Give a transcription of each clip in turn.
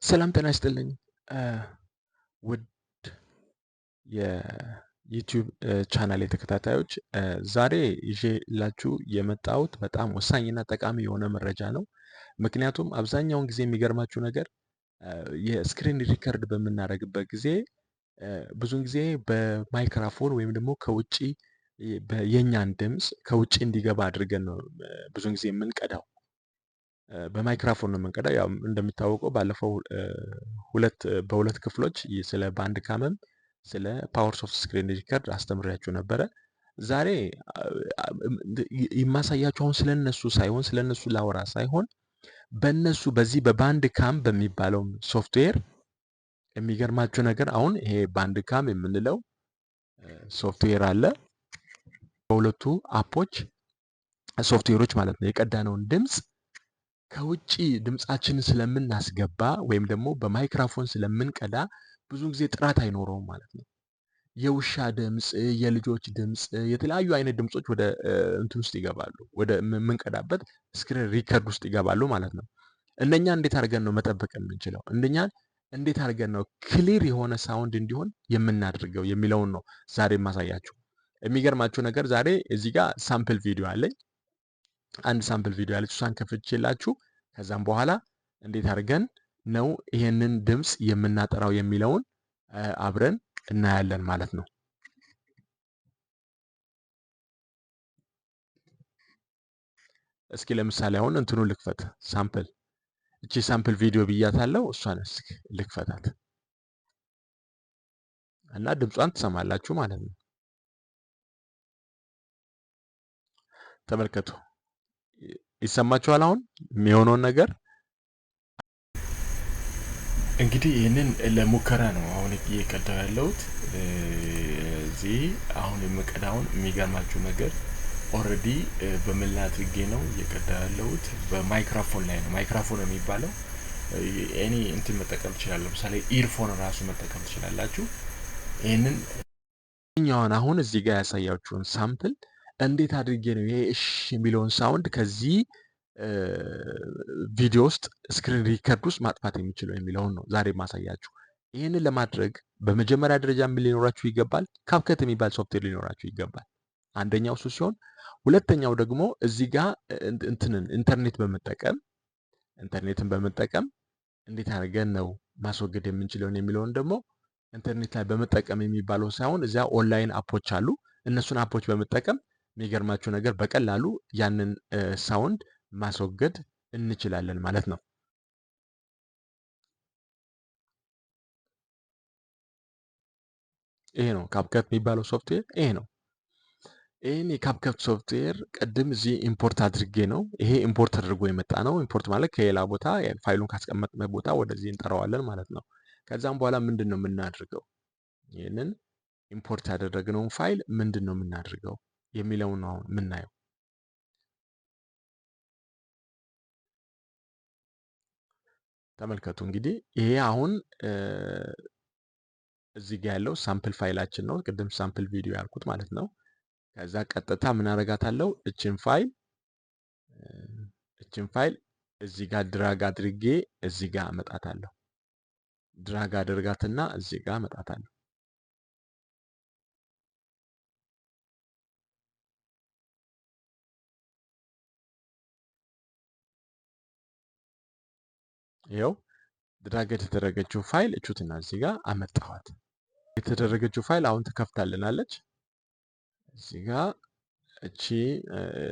ሰላም ጤና ይስጥልኝ። ውድ የ YouTube ቻናል ተከታታዮች፣ ዛሬ ይዤላችሁ የመጣሁት በጣም ወሳኝና ጠቃሚ የሆነ መረጃ ነው። ምክንያቱም አብዛኛውን ጊዜ የሚገርማችሁ ነገር የ screen record በምናደርግበት ጊዜ ብዙን ጊዜ በማይክራፎን ወይም ደግሞ ከውጪ የኛን ድምፅ ከውጪ እንዲገባ አድርገን ነው ብዙን ጊዜ የምንቀዳው። በማይክራፎን ነው የምንቀዳው። ያው እንደሚታወቀው ባለፈው ሁለት በሁለት ክፍሎች ስለ Bandicam ም ስለ Powersoft Screen Record አስተምሬያችሁ ነበረ። ዛሬ የማሳያችሁ አሁን ስለነሱ ሳይሆን፣ ስለነሱ ላወራ ሳይሆን፣ በእነሱ በዚህ በ Bandicam በሚባለው ሶፍትዌር የሚገርማችሁ ነገር አሁን ይሄ Bandicam የምንለው ሶፍትዌር አለ። በሁለቱ app ኦች ሶፍትዌሮች ማለት ነው የቀዳነውን ድምፅ ከውጪ ድምፃችንን ስለምናስገባ ወይም ደግሞ በማይክራፎን ስለምንቀዳ ብዙ ጊዜ ጥራት አይኖረውም ማለት ነው። የውሻ ድምፅ፣ የልጆች ድምፅ፣ የተለያዩ አይነት ድምፆች ወደ እንትን ውስጥ ይገባሉ፣ ወደ የምንቀዳበት screen record ውስጥ ይገባሉ ማለት ነው። እነኛ እንዴት አድርገን ነው መጠበቅ የምንችለው? እነኛን እንዴት አድርገን ነው clear የሆነ sound እንዲሆን የምናደርገው የሚለውን ነው ዛሬ የማሳያችሁ። የሚገርማችሁ ነገር ዛሬ እዚህ ጋር sample ቪዲዮ አለኝ። አንድ sample ቪዲዮ አለች። እሷን ከፍቼላችሁ ከዛም በኋላ እንዴት አድርገን ነው ይሄንን ድምፅ የምናጠራው የሚለውን አብረን እናያለን ማለት ነው። እስኪ ለምሳሌ አሁን እንትኑ ልክፈት፣ sample፣ እቺ sample ቪዲዮ ብያታለሁ። እሷን እስኪ ልክፈታት እና ድምጿን ትሰማላችሁ ማለት ነው። ተመልከቱ። ይሰማችኋል አሁን የሚሆነውን ነገር? እንግዲህ ይህንን ለሙከራ ነው አሁን እየቀዳው ያለሁት። እዚህ አሁን የምቀዳውን የሚገርማችሁ ነገር already በምን ላይ አድርጌ ነው እየቀዳው ያለሁት? በማይክራፎን ላይ ነው። ማይክራፎን የሚባለው any እንትን መጠቀም ትችላላችሁ። ለምሳሌ earphone ራሱ መጠቀም ትችላላችሁ። ይህንን ኛውን አሁን እዚህ ጋር ያሳያችሁን sample እንዴት አድርጌ ነው ይሄ እሺ የሚለውን sound ከዚህ ቪዲዮ ውስጥ screen record ውስጥ ማጥፋት የሚችለው የሚለውን ነው ዛሬ ማሳያችሁ። ይህንን ለማድረግ በመጀመሪያ ደረጃ ምን ሊኖራችሁ ይገባል? CapCut የሚባል ሶፍትዌር ሊኖራችሁ ይገባል። አንደኛው እሱ ሲሆን፣ ሁለተኛው ደግሞ እዚህ ጋር እንትንን ኢንተርኔትን በመጠቀም እንዴት አድርገን ነው ማስወገድ የምንችለውን የሚለውን ደግሞ ኢንተርኔት ላይ በመጠቀም የሚባለው ሳይሆን እዚያ online app ኦች አሉ። እነሱን app ኦች በመጠቀም የሚገርማችሁ ነገር በቀላሉ ያንን sound ማስወገድ እንችላለን ማለት ነው። ይሄ ነው CapCut የሚባለው ሶፍትዌር ይሄ ነው። ይህን የ CapCut ሶፍትዌር ቅድም እዚህ import አድርጌ ነው። ይሄ import አድርጎ የመጣ ነው። Import ማለት ከሌላ ቦታ ፋይሉን ካስቀመጥንበት ቦታ ወደዚህ እንጠራዋለን ማለት ነው። ከዛም በኋላ ምንድን ነው የምናደርገው? ይህንን import ያደረግነውን ፋይል ምንድን ነው የምናደርገው የሚለውን ነው አሁን የምናየው። ተመልከቱ እንግዲህ ይሄ አሁን እዚህ ጋር ያለው sample ፋይላችን ነው። ቅድም sample ቪዲዮ ያልኩት ማለት ነው። ከዛ ቀጥታ ምን አረጋታለሁ? እችን ፋይል እዚህ ጋር drag አድርጌ እዚህ ጋር አመጣታለሁ። Drag አድርጋትና እዚህ ጋር አመጣታለሁ። ይኸው drag የተደረገችው ፋይል እቹትና እዚህ ጋር አመጣኋት። የተደረገችው ፋይል አሁን ትከፍታልናለች። እዚህ ጋር እቺ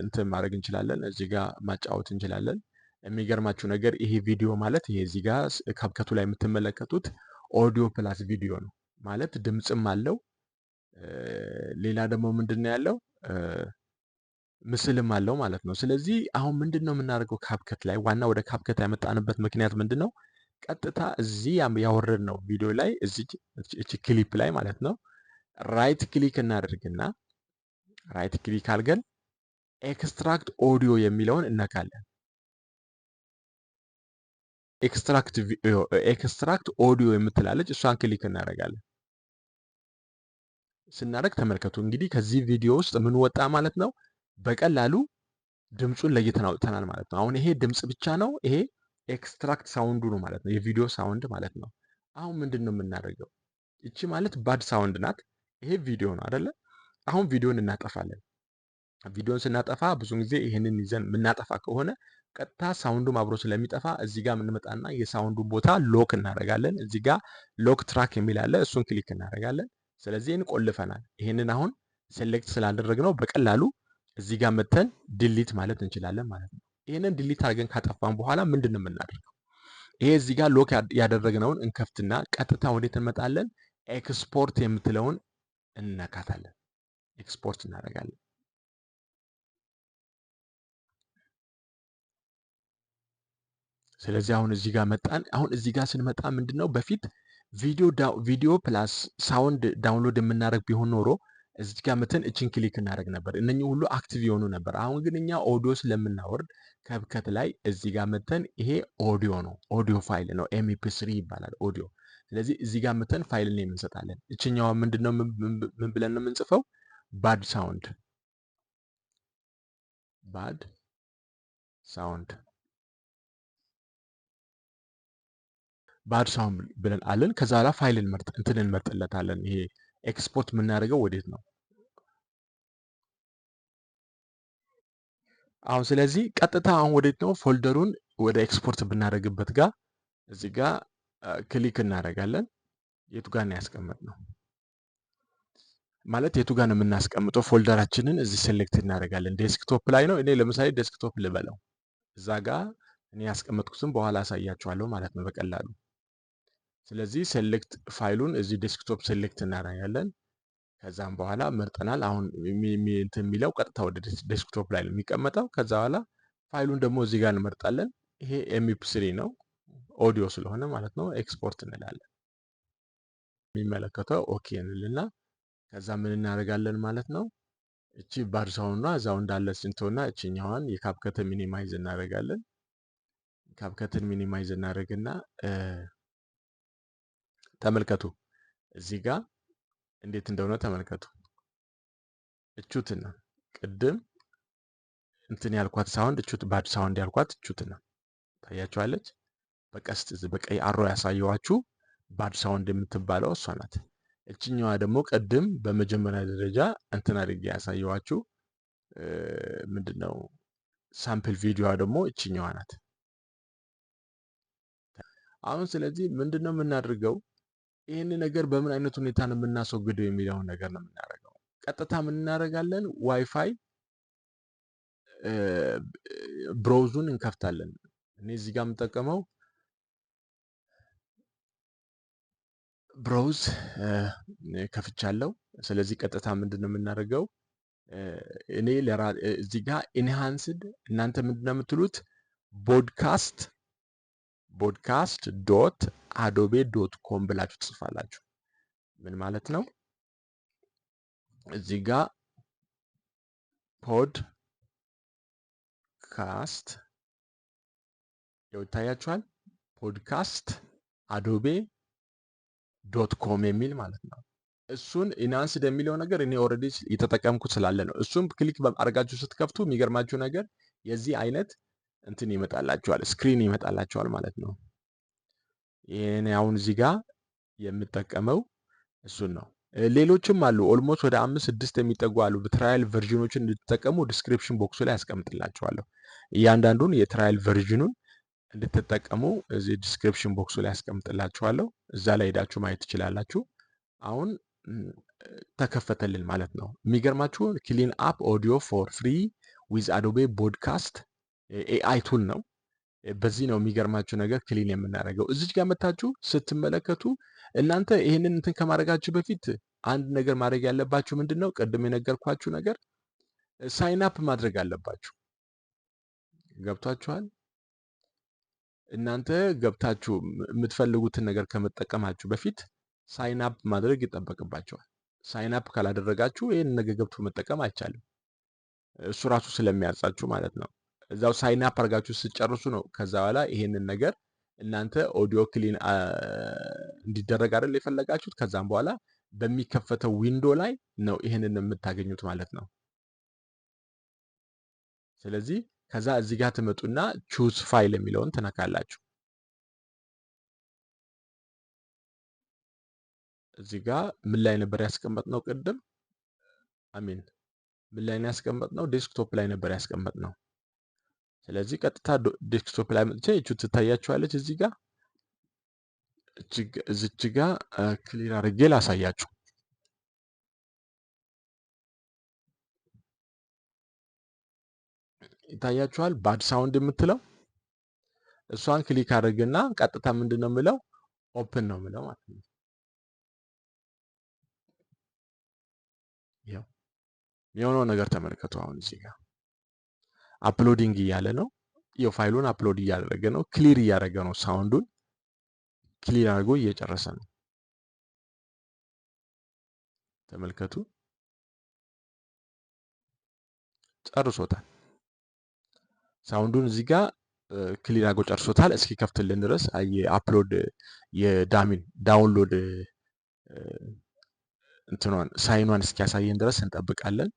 እንትን ማድረግ እንችላለን። እዚህ ጋር ማጫወት እንችላለን። የሚገርማችሁ ነገር ይሄ ቪዲዮ ማለት ይሄ እዚህ ጋር CapCut ኡ ላይ የምትመለከቱት audio plus ቪዲዮ ነው፣ ማለት ድምፅም አለው። ሌላ ደግሞ ምንድን ነው ያለው? ምስልም አለው ማለት ነው። ስለዚህ አሁን ምንድን ነው የምናደርገው? CapCut ላይ ዋና ወደ CapCut ያመጣንበት ምክንያት ምንድን ነው? ቀጥታ እዚህ ያወረድነው ቪዲዮ ላይ እቺ ክሊፕ ላይ ማለት ነው right click እናደርግና right click አድርገን extract audio የሚለውን እነካለን። Extract audio የምትላለች እሷን click እናደርጋለን። ስናደርግ ተመልከቱ እንግዲህ ከዚህ ቪዲዮ ውስጥ ምን ወጣ ማለት ነው። በቀላሉ ድምፁን ለይተን አውጥተናል ማለት ነው። አሁን ይሄ ድምፅ ብቻ ነው። ይሄ Extract sound ኡ ነው ማለት ነው፣ የቪዲዮ sound ማለት ነው። አሁን ምንድን ነው የምናደርገው? እቺ ማለት bad sound ናት። ይሄ ቪዲዮ ነው አይደለ? አሁን ቪዲዮን እናጠፋለን። ቪዲዮን ስናጠፋ ብዙ ጊዜ ይሄንን ይዘን የምናጠፋ ከሆነ ቀጥታ sound ኡም አብሮ ስለሚጠፋ እዚህ ጋር የምንመጣና የ sound ኡን ቦታ lock እናደርጋለን። እዚህ ጋር lock track የሚል አለ፣ እሱን click እናደርጋለን። ስለዚህ ይህን ቆልፈናል። ይሄንን አሁን select ስላደረግነው በቀላሉ እዚህ ጋር መተን delete ማለት እንችላለን ማለት ነው። ይሄንን delete አድርገን ካጠፋን በኋላ ምንድን ነው የምናደርገው? ይሄ እዚህ ጋር lock ያደረግነውን እንከፍትና ቀጥታ ወዴት እንመጣለን? ኤክስፖርት የምትለውን እንነካታለን። ኤክስፖርት እናደርጋለን። ስለዚህ አሁን እዚህ ጋር መጣን። አሁን እዚህ ጋር ስንመጣ ምንድነው በፊት ቪዲዮ plus sound download የምናደርግ ቢሆን ኖሮ እዚህ ጋር መተን እችን click እናደርግ ነበር። እነኚህ ሁሉ active የሆኑ ነበር። አሁን ግን እኛ ኦዲዮ ስለምናወርድ CapCut ላይ እዚህ ጋር መተን ይሄ ኦዲዮ ነው፣ audio file ነው፣ MP3 ይባላል ኦዲዮ። ስለዚህ እዚህ ጋር መተን file name እንሰጣለን። እችኛዋ ምንድነው ምን ብለን ነው የምንጽፈው? Bad sound፣ bad sound፣ bad sound ብለን አለን። ከዛ በኋላ ፋይል እንመርጥ እንትን እንመርጥለታለን። ይሄ ኤክስፖርት የምናደርገው ወዴት ነው? አሁን ስለዚህ ቀጥታ አሁን ወዴት ነው folder ኡን ወደ ኤክስፖርት ብናደርግበት ጋር እዚህ ጋር click እናደርጋለን። የቱ ጋር ነው ያስቀመጥነው ማለት የቱ ጋር ነው የምናስቀምጠው folder ኣችንን እዚህ select እናደርጋለን። Desktop ላይ ነው። እኔ ለምሳሌ desktop ልበለው እዛ ጋር እኔ ያስቀመጥኩትን በኋላ አሳያችኋለሁ ማለት ነው በቀላሉ። ስለዚህ select file ኡን እዚህ desktop select እናደርጋለን። ከዛም በኋላ መርጠናል። አሁን እንትን የሚለው ቀጥታ ወደ desktop ላይ ነው የሚቀመጠው። ከዛ በኋላ ፋይሉን ደግሞ እዚህ ጋር እንመርጣለን። ይሄ MP3 ነው ኦዲዮ ስለሆነ ማለት ነው። ኤክስፖርት እንላለን። የሚመለከተው okay እንልና ከዛ ምን እናደርጋለን ማለት ነው። እቺ bad sound ኗ እዛው እንዳለ ስንቶና እቺኛዋን የ CapCut ን minimize እናደርጋለን። CapCut ን minimize እናደርግና ተመልከቱ እዚህ ጋር እንዴት እንደሆነ ተመልከቱ። እቹትና ቅድም እንትን ያልኳት sound እቹት bad sound ያልኳት እቹትና ታያችኋለች። በቀስት እዚህ በቀይ arrow ያሳየዋችሁ bad sound የምትባለው እሷ ናት። እችኛዋ ደግሞ ቅድም በመጀመሪያ ደረጃ እንትን አድርጌ ያሳየዋችሁ ምንድነው sample ቪዲዮዋ ደግሞ እችኛዋ ናት። አሁን ስለዚህ ምንድነው የምናደርገው? ይህን ነገር በምን አይነት ሁኔታ ነው የምናስወግደው የሚለውን ነገር ነው የምናደርገው። ቀጥታ ምን እናደርጋለን? WiFi browse ኡን እንከፍታለን። እኔ እዚህ ጋር የምጠቀመው browse ከፍቻለሁ። ስለዚህ ቀጥታ ምንድን ነው የምናደርገው? እኔ እዚህ ጋር enhanced፣ እናንተ ምንድን ነው የምትሉት? podcast.adobe.com ብላችሁ ትጽፋላችሁ። ምን ማለት ነው? እዚህ ጋር ፖድካስት ይታያችኋል። podcast adobe.com የሚል ማለት ነው። እሱን enhanced የሚለው ነገር እኔ already እየተጠቀምኩት ስላለ ነው። እሱም click አድርጋችሁ ስትከፍቱ የሚገርማችሁ ነገር የዚህ አይነት እንትን ይመጣላችኋል፣ screen ይመጣላችኋል ማለት ነው። ይሄን አሁን እዚህ ጋር የምጠቀመው እሱን ነው። ሌሎችም አሉ። Almost ወደ 5 6 የሚጠጉ አሉ። በ trial version ኦችን እንድትጠቀሙ description box ኡ ላይ አስቀምጥላችኋለሁ። እያንዳንዱን የ trial version ኡን እንድትጠቀሙ እዚህ description box ኡ ላይ አስቀምጥላችኋለሁ። እዛ ላይ ሄዳችሁ ማየት ትችላላችሁ። አሁን ተከፈተልን ማለት ነው። የሚገርማችሁ clean up audio for free with Adobe podcast AI tool ነው። በዚህ ነው የሚገርማችሁ ነገር clean የምናደርገው። እዚች ጋር መታችሁ ስትመለከቱ እናንተ ይህንን እንትን ከማድረጋችሁ በፊት አንድ ነገር ማድረግ ያለባችሁ ምንድን ነው? ቅድም የነገርኳችሁ ነገር sign up ማድረግ አለባችሁ። ገብቷችኋል? እናንተ ገብታችሁ የምትፈልጉትን ነገር ከመጠቀማችሁ በፊት sign up ማድረግ ይጠበቅባችኋል። Sign up ካላደረጋችሁ ይህን ነገር ገብቶ መጠቀም አይቻልም። እሱ ራሱ ስለሚያጻችሁ ማለት ነው። እዛው sign up አድርጋችሁ ስትጨርሱ ነው ከዛ በኋላ ይሄንን ነገር እናንተ audio clean እንዲደረግ አይደል የፈለጋችሁት። ከዛም በኋላ በሚከፈተው window ላይ ነው ይሄንን የምታገኙት ማለት ነው። ስለዚህ ከዛ እዚህ ጋር ትመጡና choose file የሚለውን ትነካላችሁ። እዚህ ጋር ምን ላይ ነበር ያስቀመጥነው ቅድም? አሚን ምን ላይ ነው ያስቀመጥነው? desktop ላይ ነበር ያስቀመጥነው። ስለዚህ ቀጥታ desktop ላይ መጥቼ እቹ ትታያችኋለች። እዚህ ጋር እዚች ጋር clear አድርጌ ላሳያችሁ። ይታያችኋል bad sound የምትለው እሷን click አድርግና ቀጥታ ምንድነው የምለው open ነው የምለው ማለት ነው። ያው የሆነው ነገር ተመልከቱ። አሁን እዚህ ጋር uploading እያለ ነው። የፋይሉን upload እያደረገ ነው። clear እያደረገ ነው። sound ኡን clear አድርጎ እየጨረሰ ነው። ተመልከቱ፣ ጨርሶታል። sound ኡን እዚህ ጋር clear አድርጎ ጨርሶታል። እስኪ ከፍትልን ድረስ የ upload የዳሚን download እንትኗን sign ኗን እስኪያሳየን ድረስ እንጠብቃለን።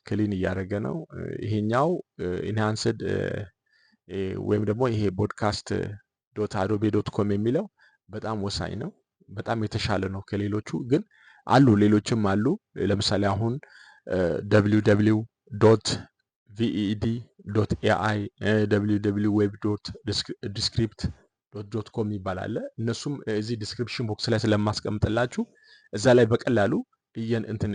clean እያደረገ ነው። ይሄኛው enhanced ወይም ደግሞ ይሄ podcast.adobe.com የሚለው በጣም ወሳኝ ነው። በጣም የተሻለ ነው ከሌሎቹ። ግን አሉ ሌሎችም አሉ። ለምሳሌ አሁን www.ved.ai www.web.descript.com ይባላል። እነሱም እዚህ description box ላይ ስለማስቀምጥላችሁ እዛ ላይ በቀላሉ እንትን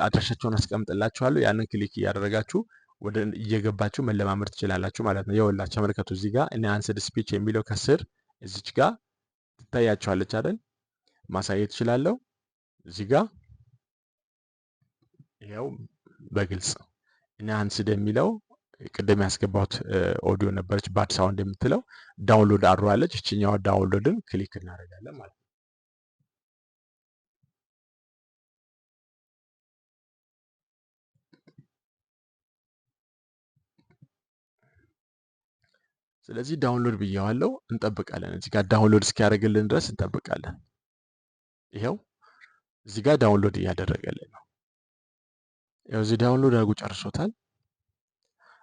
አድራሻቸውን አስቀምጥላችኋለሁ። ያንን click እያደረጋችሁ ወደ እየገባችሁ መለማመድ ትችላላችሁ ማለት ነው። ይኸውላችሁ ተመልከቱ፣ እዚህ ጋር enhanced speech የሚለው ከስር እዚች ጋር ትታያችኋለች አይደል? ማሳየት እችላለሁ። እዚህ ጋር ይኸው በግልጽ enhanced የሚለው ቅድም ያስገባሁት ኦዲዮ ነበረች፣ bad sound የምትለው download አድርጓለች። እችኛዋ download ን click እናደርጋለን ማለት ነው። ስለዚህ download ብየዋለሁ። እንጠብቃለን። እዚህ ጋር download እስኪያደርግልን ድረስ እንጠብቃለን። ይኸው እዚህ ጋር download እያደረገልን ነው። ይኸው እዚህ download አድርጎ ጨርሶታል።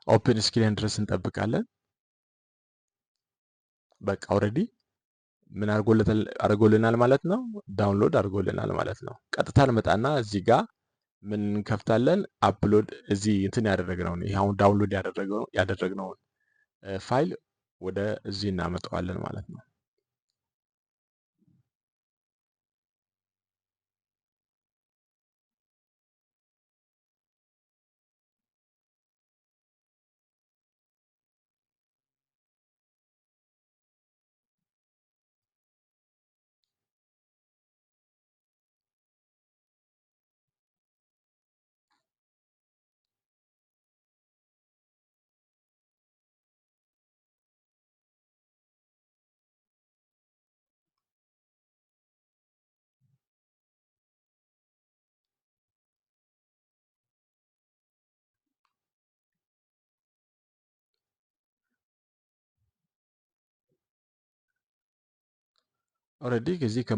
open እስኪለን ድረስ እንጠብቃለን። በቃ already ምን አድርጎልናል ማለት ነው? download አድርጎልናል ማለት ነው። ቀጥታ እንመጣና እዚህ ጋር ምን እንከፍታለን? upload እዚህ እንትን ያደረግነውን ይሄ አሁን download ያደረግነውን ፋይል ወደ እዚህ እናመጣዋለን ማለት ነው። Already ከዚህ ከ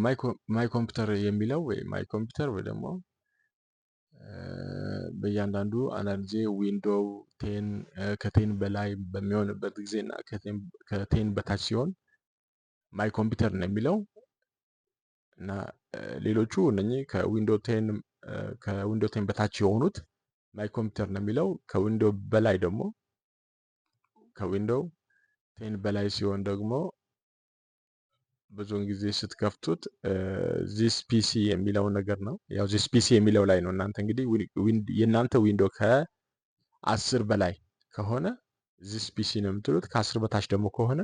my computer የሚለው ወይ my computer ወይ ደግሞ በእያንዳንዱ አንዳንድ ጊዜ Window 10 ከ 10 በላይ በሚሆንበት ጊዜ እና ከ 10 በታች ሲሆን my computer ነው የሚለው እና ሌሎቹ እነኚህ ከ Window 10 ከ Window 10 በታች የሆኑት my computer ነው የሚለው። ከ Window በላይ ደግሞ ከ Window 10 በላይ ሲሆን ደግሞ ብዙውን ጊዜ ስትከፍቱት this PC የሚለው ነገር ነው። ያው this PC የሚለው ላይ ነው። እናንተ እንግዲህ የእናንተ Window ከ10 በላይ ከሆነ this PC ነው የምትሉት። ከ10 በታች ደግሞ ከሆነ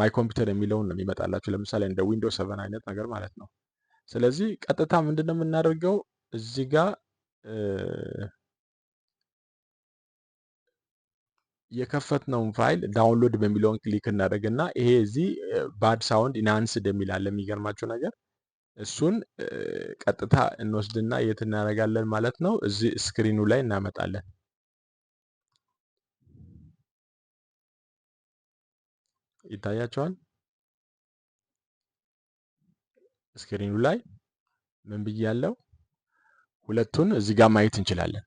my computer የሚለውን ነው የሚመጣላችሁ። ለምሳሌ እንደ Window 7 አይነት ነገር ማለት ነው። ስለዚህ ቀጥታ ምንድነው የምናደርገው እዚህ ጋር የከፈትነውን ፋይል download በሚለውን click እናደርግና ይሄ እዚህ bad sound enhanced የሚል አለ። የሚገርማችሁ ነገር እሱን ቀጥታ እንወስድና የት እናደርጋለን ማለት ነው፣ እዚህ screen ኑ ላይ እናመጣለን። ይታያቸዋል። Screen ኑ ላይ ምን ብያለው? ሁለቱን እዚህ ጋር ማየት እንችላለን።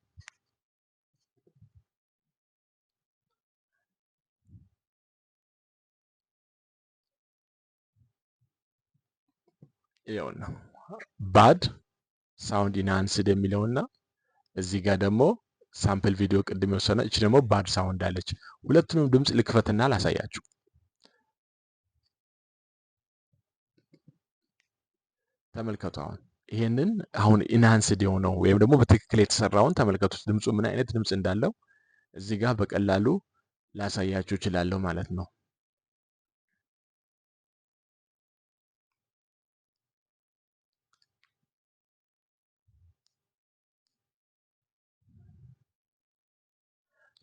ይኸውና bad sound enhanced የሚለውና እዚህ ጋር ደግሞ sample video ቅድም የወሰነ እቺ ደግሞ bad sound አለች። ሁለቱንም ድምጽ ልክፈትና ላሳያችሁ። ተመልከቱ። አሁን ይሄንን አሁን enhanced የሆነው ወይም ደግሞ በትክክል የተሰራውን ተመልከቱት። ድምፁ ምን አይነት ድምጽ እንዳለው እዚህ ጋር በቀላሉ ላሳያችሁ እችላለሁ ማለት ነው።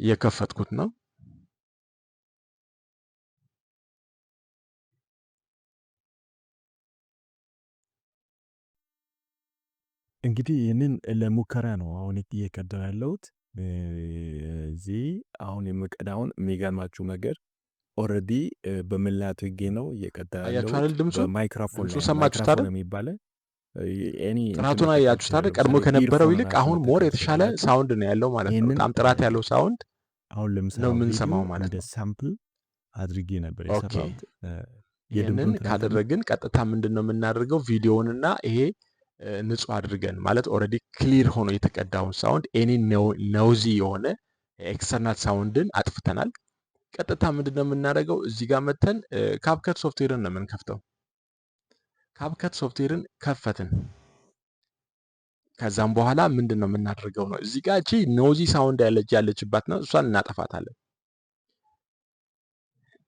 እየከፈትኩት ነው። እንግዲህ ይህንን ለሙከራ ነው አሁን እየቀዳሁ ያለሁት። እዚህ አሁን የምቀዳውን የሚገርማችሁ ነገር already በምን ላይ አድርጌ ነው እየቀዳሁ አያችሁ ያለሁት? አይደል? ድምፁ በማይክሮፎን ድምፁ ላይ ነው። ሰማችሁት ማይክሮፎን አይደል? የሚባለ any እንትን ጥራቱን መጠቀም አያችሁት አይደል? ትችላላችሁ። ቀድሞ ለምሳሌ ከነበረው earphone ይልቅ ራሱ አሁን more መጠቀም የተሻለ ትችላላችሁ። sound ነው ያለው ማለት ነው። ይህንን በጣም ጥራት ያለው sound አሁን ነው ለምሰራው ቪዲዮ የምንሰማው ማለት እንደ ነው። sample አድርጌ ነበር okay የሰራሁት። ይህንን የድምፁን ጥራት ካደረግን ቀጥታ ምንድን ነው የምናደርገው? ቪዲዮውንና ይሄ ንጹህ አድርገን ማለት already clear ሆኖ የተቀዳውን sound any noisy የሆነ external sound ን አጥፍተናል። ቀጥታ ምንድን ነው የምናደርገው? እዚህ ጋር መተን CapCut software ን ነው የምንከፍተው። CapCut software ን ከፈትን። ከዛም በኋላ ምንድን ነው የምናደርገው ነው እዚህ ጋር እቺ noisy sound ያለችባት ነው፣ እሷን እናጠፋታለን።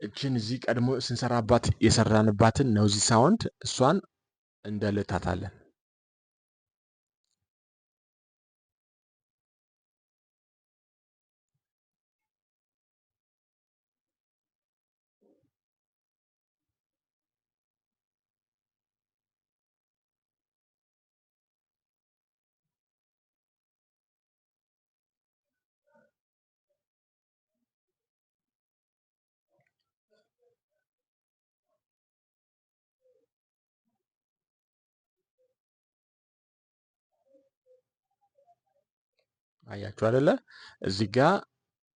እችን እዚህ ቀድሞ ስንሰራባት የሰራንባትን noisy sound እሷን እንደልታታለን። አያችሁ አይደለ? እዚህ ጋር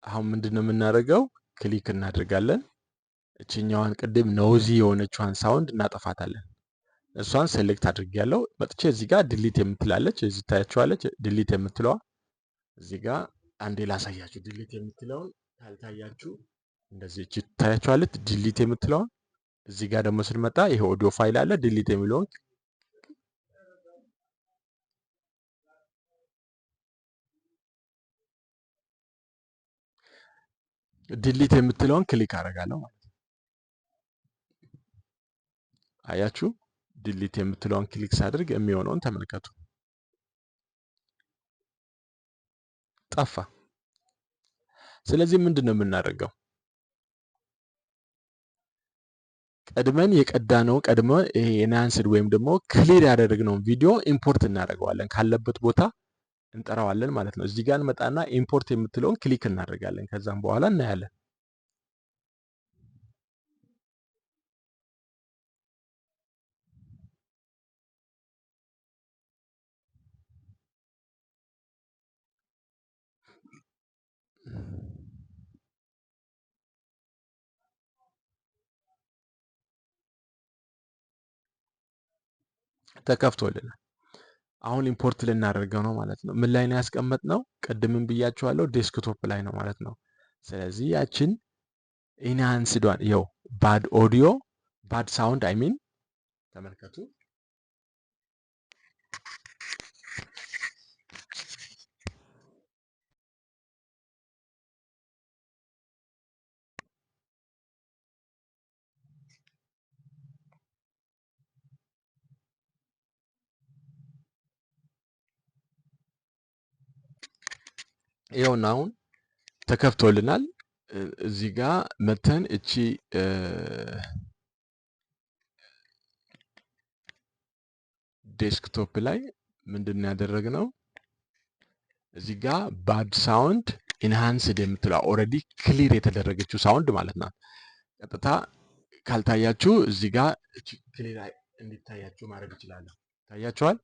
አሁን ምንድን ነው የምናደርገው? click እናደርጋለን። እችኛዋን ቅድም noisy የሆነችዋን sound እናጠፋታለን። እሷን select አድርጌያለሁ። መጥቼ እዚህ ጋር delete የምትላለች እዚህ ታያችኋለች። delete የምትለዋ እዚህ ጋር አንዴ ላሳያችሁ። delete የምትለውን ካልታያችሁ እንደዚህ እቺ ታያችኋለች። delete የምትለዋን እዚህ ጋር ደግሞ ስንመጣ ይሄ audio file አለ። delete የሚለውን delete የምትለውን click አደርጋለሁ ማለት ነው። አያችሁ፣ delete የምትለውን click ሳድርግ የሚሆነውን ተመልከቱ። ጠፋ። ስለዚህ ምንድን ነው የምናደርገው? ቀድመን የቀዳነው ቀድመ ይሄ enhanced ወይም ደግሞ clear ያደረግነውን ቪዲዮ import እናደርገዋለን። ካለበት ቦታ እንጠራዋለን ማለት ነው። እዚህ ጋር እንመጣና import የምትለውን click እናደርጋለን። ከዛም በኋላ እናያለን። ተከፍቶልናል። አሁን import ልናደርገው ነው ማለት ነው። ምን ላይ ነው ያስቀመጥነው? ቅድምም ብያቸዋለሁ፣ desktop ላይ ነው ማለት ነው። ስለዚህ ያችን enhanced ዷን ይኸው bad audio bad sound I mean ተመልከቱ። ይኸውና አሁን ተከፍቶልናል። እዚህ ጋር መተን እቺ desktop ላይ ምንድን ነው ያደረግነው? እዚህ ጋር bad sound enhanced የምትለው already clear የተደረገችው sound ማለት ናት። ቀጥታ ካልታያችሁ እዚህ ጋር እቺ clear እንዲታያችሁ ማድረግ እችላለሁ። ታያችኋል።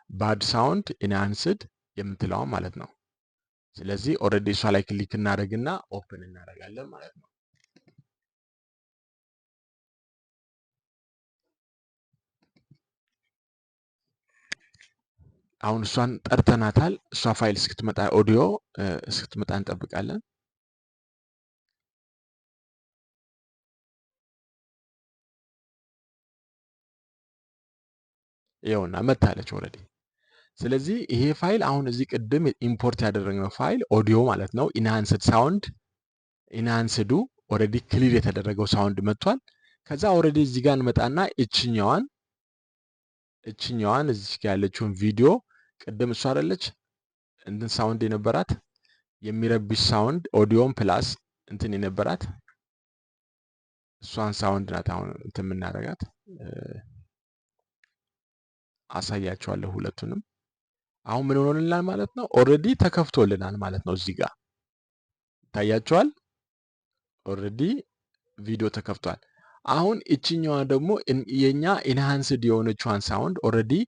bad sound enhanced የምትለዋ ማለት ነው። ስለዚህ already እሷ ላይ click እናደርግና open እናደርጋለን ማለት ነው። አሁን እሷን ጠርተናታል። እሷ ፋይል እስክትመጣ ኦዲዮ እስክትመጣ እንጠብቃለን። ይኸውና መታለች already። ስለዚህ ይሄ ፋይል አሁን እዚህ ቅድም import ያደረግነው file audio ማለት ነው። Enhanced sound enhanced ኡ already clear የተደረገው sound መጥቷል። ከዛ already እዚህ ጋር እንመጣና እችኛዋን እዚህ ጋር ያለችውን ቪዲዮ ቅድም እሷ አይደለች እንትን sound የነበራት የሚረብሽ sound audio ን plus እንትን የነበራት እሷን sound ናት አሁን እንትን የምናደርጋት። አሳያቸዋለሁ ሁለቱንም። አሁን ምን ሆኖልናል ማለት ነው? Already ተከፍቶልናል ማለት ነው። እዚህ ጋር ይታያቸዋል። Already ቪዲዮ ተከፍቷል። አሁን እችኛዋ ደግሞ የኛ enhanced የሆነችዋን sound already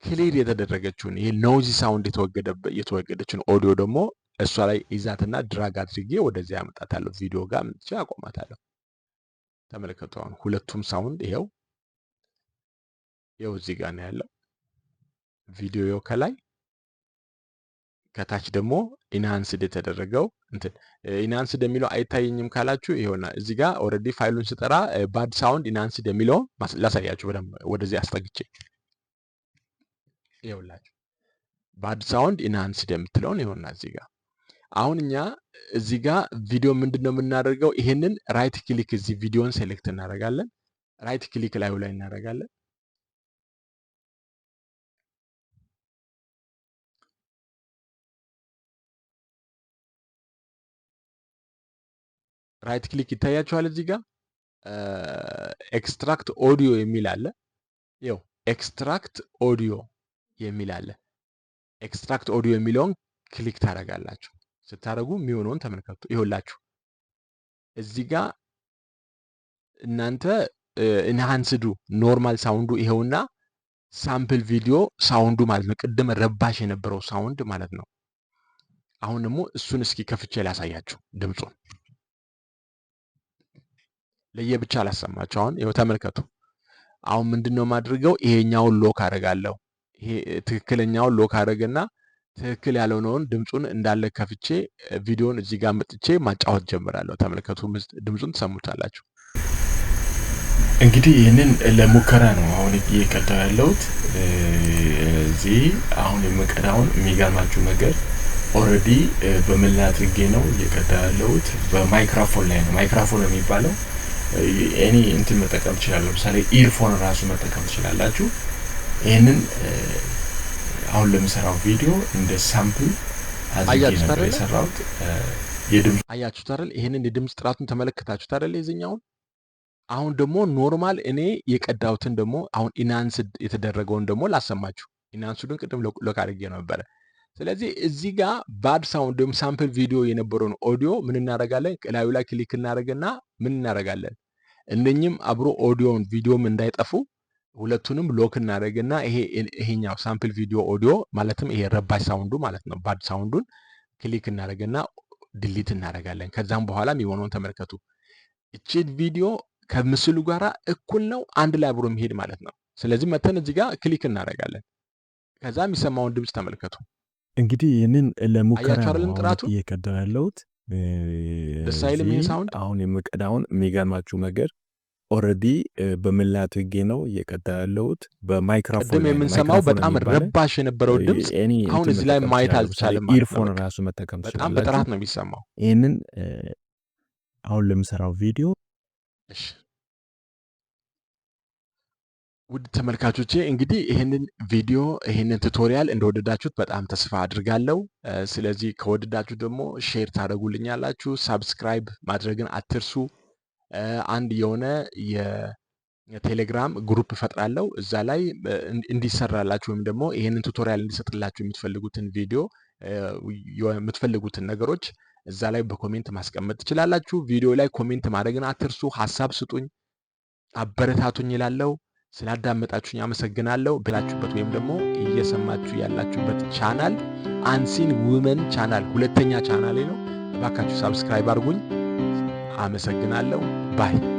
clear የተደረገችውን ይሄ noisy sound የተወገደችውን ኦዲዮ ደግሞ እሷ ላይ ይዛትና drag አድርጌ ወደዚያ ያመጣታለሁ። ቪዲዮ ጋር አምጥቼ አቆማታለሁ። ተመልከቱ። አሁን ሁለቱም sound ይኸው ይኸው እዚህ ጋር ነው ያለው ቪዲዮ ከላይ ከታች ደግሞ enhanced የተደረገው እንትን enhanced የሚለው አይታየኝም ካላችሁ ይኸውና እዚህ ጋር already ፋይሉን ስጠራ bad sound enhanced የሚለውን ላሳያችሁ በደንብ ወደዚህ አስጠግቼ ይኸውላችሁ bad sound enhanced የምትለውን ይኸውና እዚህ ጋር አሁን እኛ እዚህ ጋር ቪዲዮ ምንድን ነው የምናደርገው? ይሄንን right click እዚህ ቪዲዮን select እናደርጋለን። Right click ላዩ ላይ እናደርጋለን። Right click ይታያችኋል። እዚህ ጋር extract audio የሚል አለ። ይኸው extract audio የሚል አለ። Extract audio የሚለውን click ታደርጋላችሁ። ስታደርጉ የሚሆነውን ተመልከቱ። ይኸውላችሁ እዚህ ጋር እናንተ enhanced ኡ normal sound ኡ ይኸውና sample video sound ኡ ማለት ነው። ቅድም ረባሽ የነበረው sound ማለት ነው። አሁን ደግሞ እሱን እስኪ ከፍቼ ላሳያችሁ ድምፁን ለየብቻ አላሰማችሁ። አሁን ይኸው ተመልከቱ። አሁን ምንድነው የማድርገው? ይሄኛውን lock አደርጋለሁ። ይሄ ትክክለኛውን lock አደርግና ትክክል ያልሆነውን ድምፁን እንዳለ ከፍቼ ቪዲዮን እዚህ ጋር መጥቼ ማጫወት ጀምራለሁ። ተመልከቱ፣ ድምፁን ትሰሙታላችሁ። እንግዲህ ይህንን ለሙከራ ነው አሁን እየቀዳው ያለሁት። እዚህ አሁን የምቀዳውን የሚገርማችሁ ነገር already በምን ላይ አድርጌ ነው እየቀዳው ያለሁት? በማይክሮፎን ላይ ነው። ማይክሮፎን የሚባለው እኔ እንትን መጠቀም ትችላላችሁ። ለምሳሌ earphone ራሱ መጠቀም ትችላላችሁ። ይህንን አሁን ለምሰራው ቪዲዮ እንደ sample አድርጌ ነበር የሰራሁት። የድምፅ አያችሁት አይደል? ይህንን የድምፅ ጥራቱን ተመለከታችሁት አይደል? የዚህኛውን አሁን ደግሞ normal እኔ የቀዳሁትን ደግሞ አሁን enhanced የተደረገውን ደግሞ ላሰማችሁ። Enhanced ኡን ቅድም lock አድርጌ ነበረ። ስለዚህ እዚህ ጋር bad sound ወይም sample video የነበረውን ኦዲዮ ምን እናደርጋለን? ላዩ ላይ click እናደርግና ምን እናደርጋለን? እነኝም አብሮ ኦዲዮን ቪዲዮም እንዳይጠፉ ሁለቱንም lock እናደርግና ይሄኛው sample video audio ማለትም ይሄ ረባሽ sound ኡ ማለት ነው፣ bad sound ኡን click እናደርግና delete እናደርጋለን። ከዛም በኋላ የሚሆነውን ተመልከቱ። እቺ ቪዲዮ ከምስሉ ጋራ እኩል ነው፣ አንድ ላይ አብሮ የሚሄድ ማለት ነው። ስለዚህ መተን እዚህ ጋር click እናደርጋለን። ከዛ የሚሰማውን ድምፅ ተመልከቱ። እንግዲህ ይህንን ለሙከራ አያችሁ አይደለም ጥራቱ እየቀዳሁ ያለሁት። ደስ አይልም ይሄ sound? አሁን የምቀዳውን የሚገርማችሁ ነገር already በምን ላይ አድርጌ ነው እየቀዳሁ ያለሁት? በማይክሮፎን ቅድም ላይ ነው። የምንሰማው ማይክሮፎን በጣም የሚባለው ረባሽ የነበረው ድምፅ እኔ አሁን እንትን እዚህ ላይ መጠቀም ማየት ትችላላችሁ። ለምሳሌ አልቻለም ማለት ነው። Earphone በቃ ራሱ መጠቀም በጣም ትችላላችሁ። በጥራት ነው የሚሰማው። ይህንን አሁን ለምሰራው ቪዲዮ እሺ ውድ ተመልካቾቼ እንግዲህ ይህንን ቪዲዮ ይህንን tutorial እንደወደዳችሁት በጣም ተስፋ አድርጋለሁ። ስለዚህ ከወደዳችሁ ደግሞ share ታደርጉልኛላችሁ፣ subscribe ማድረግን አትርሱ። አንድ የሆነ የቴሌግራም group እፈጥራለሁ። እዛ ላይ እንዲሰራላችሁ ወይም ደግሞ ይህንን tutorial እንዲሰጥላችሁ የምትፈልጉትን ቪዲዮ የምትፈልጉትን ነገሮች እዛ ላይ በ comment ማስቀመጥ ትችላላችሁ። ቪዲዮ ላይ comment ማድረግን አትርሱ። ሀሳብ ስጡኝ፣ አበረታቱኝ እላለሁ። ስላዳመጣችሁኝ አመሰግናለሁ። ብላችሁበት ወይም ደግሞ እየሰማችሁ ያላችሁበት channel Unseen Women channel ሁለተኛ ቻናሌ ነው። እባካችሁ subscribe አድርጉኝ። አመሰግናለሁ። Bye።